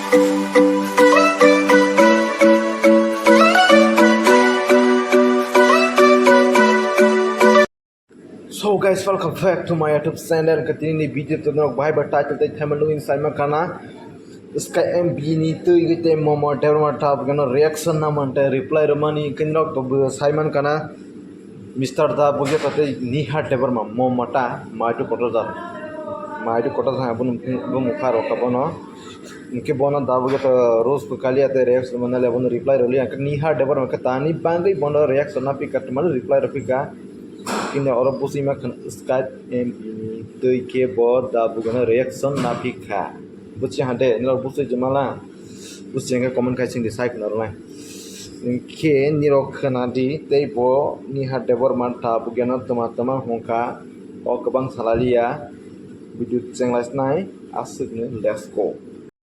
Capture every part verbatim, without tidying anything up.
So guys, welcome back to my YouTube channel. Katini ni video to nok bhai ba title tai thaiman lungin saima kana. Sky M B ni tui gite momo Debbarma ta gano reaction na mante reply romani kinrok to bu saiman kana. Mister Da bugya tate Nihar Debbarma momo ta maitu kotor da. Maitu kotor da bun bu mukha rok bono. Inke bono da bugya to Rose Bukali ate reaction manale bono reply roli. Inke Nihar Debbarma ke tani bangwi bono reaction na pika tumani reply ro pika. Kini oro busi ma khan Sky M B ni tui ke bo da bugano reaction na pika. Buchi hande nilo busi jemala. Busi inke comment khai sing di sai khna rwlai. Khe nirok khna di tei bo Nihar Debbarma ta bugeno tama tama hwnkha o kwbang salaliya video chenglai snai aswkno let's go.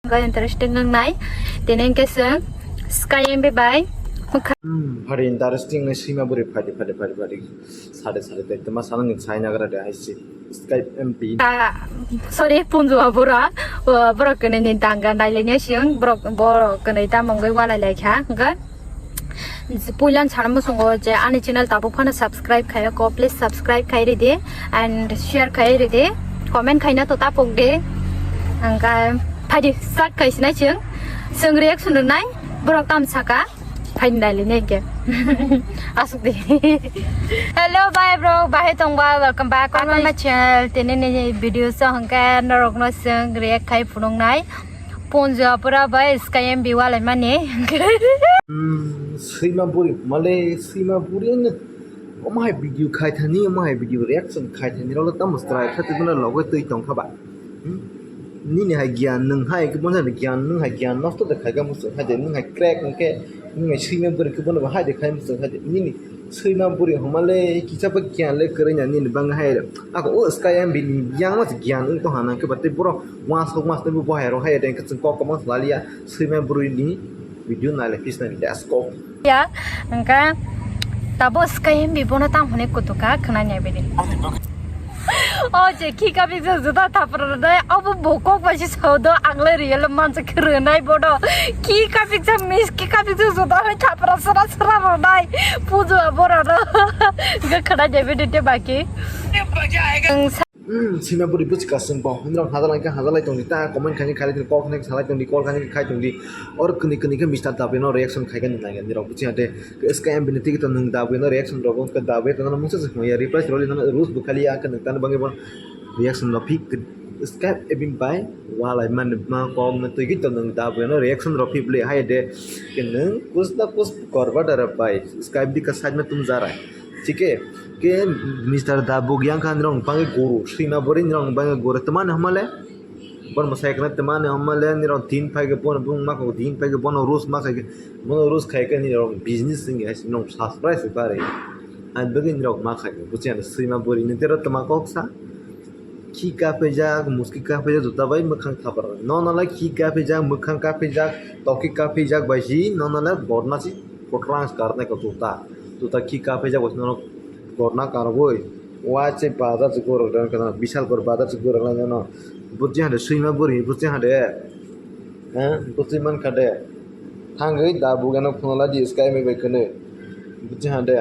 Ga interesting wngnai tini hwnkhe se Sky M B bai hwnkha. Hmm, phari interesting nai swima bwrwi phadi phadi phadi phadi. Sade sade tei tama sana ni sai nagra de hai si. Sky M B. Ah, sorry, punju abura. Borok kene ni danga nai le ne sing. Borok borok kene ta mongoi wala le kha. Ga. Puilan sana musungo je ani channel tabuk phano subscribe khaya ko, please subscribe khai ridi and share khai ridi. Comment khaina to tapok de. Angka phadi start khai sinai sing. Sing reaction nai. Borok tam saka. Finally ne ke. Asuk de. Hello, bye bro. Bye tong ba. Welcome back on my channel. Tini ni video so hangke norok no sing react khai phunung nai. Ponjo apura bai Sky M B walai mani. Hmm, swima buri male swima buri ne. Omo hai video khai thani, omo hai video reaction khai thani rolo tamo strai kha tibuna logoi twi tong kha ba. Hmm? Nini hai gyan nwng hai khe bonsa gyan nwng hai gyan nosto de khai ga muchung hai de nwng hai crack nwng khe nwng hai swima buri khe bono hai de khai muchung hai de nini swima buri homa le kisa pa gyan le kwrwi na nini bang hai re. Ako o Sky M B ni yang ma gyan nwng to hana khe ba tei borok uansuk mas tei bo hai rok hai de khe chwng kok kok ma sala liya swima buri ni video nai le kis nai let's go. Ya, angka tabo Sky M B bono tang hone kutuka khna nya bini. O je khika bijak juda thapra dai abo bo kok bai si sao do ang le real mansa khro nai bodo. Khika bijak mis khika bijak juda hai thapra sra sra ro nai. Pujo abora do. Ga khna nya bini te baki. Ang sa- Hmm, sina buri buchi kasing bo. Nirok hazalai khe hazalai tongdi ta comment khaini khalai tongdi, call khaini salai tongdi, call khaini khai tongdi. Or kini kini khe Mister Dabe no reaction khai khe nai nirok buchi hade. Sky M B ni tigi to nwng Dabe no reaction rogo khe Dabe to no mungsa se ya reply roli no rules bukhali ya khe nwng tani bangwi bon reaction no phik Sky M B bai walai man ma kok no tigi to nwng Dabe no reaction ro phik le hai de. Khe nwng kus na kus korba dara bai Sky M B ka side ma tum jarai. Thike ke Mister Da bugiyang khan rong pangi guru, swima buri rong pangi guru, tamani hamale? Bon masai kana tamani hamale, ni rong tin pai ke bon bung mako din pai ke bon rus makai ke bon rus khai ke ni rong business ni hai nong surprise bare. Hai bagi ni rong makai ke buchian swima buri ni tero tama kok sa. Khi kaphijak, muski kaphijak, juta bai mwkhang thapra. Nono le khi kaphijak, mwkhang kaphijak, toki kaphijak bai si, nono le borna si kotrang karne ko juta. Juta khi kaphijak bai si nono borna kargoi. Wa che bazar se goro dan kana, bishal gor bazar se goro dan kana. Buti hande swima buri, buti hande. Eh, buti man khade. Thangwi da bugano phunala di Sky M B bai kene. Buti hande.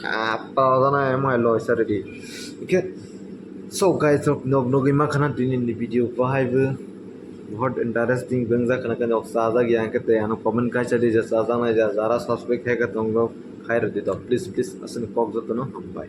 Apa jana emai loi sare di. Ike. So guys, rok nog nogwi ma khana tini ni video bahai bo. Bahut interesting bengja khana kan ok sajak yang kete ano comment kaisa di ja sajak nai ja jara subscribe khai ka tong rok khai rok di to please please asini kok joto no hambai.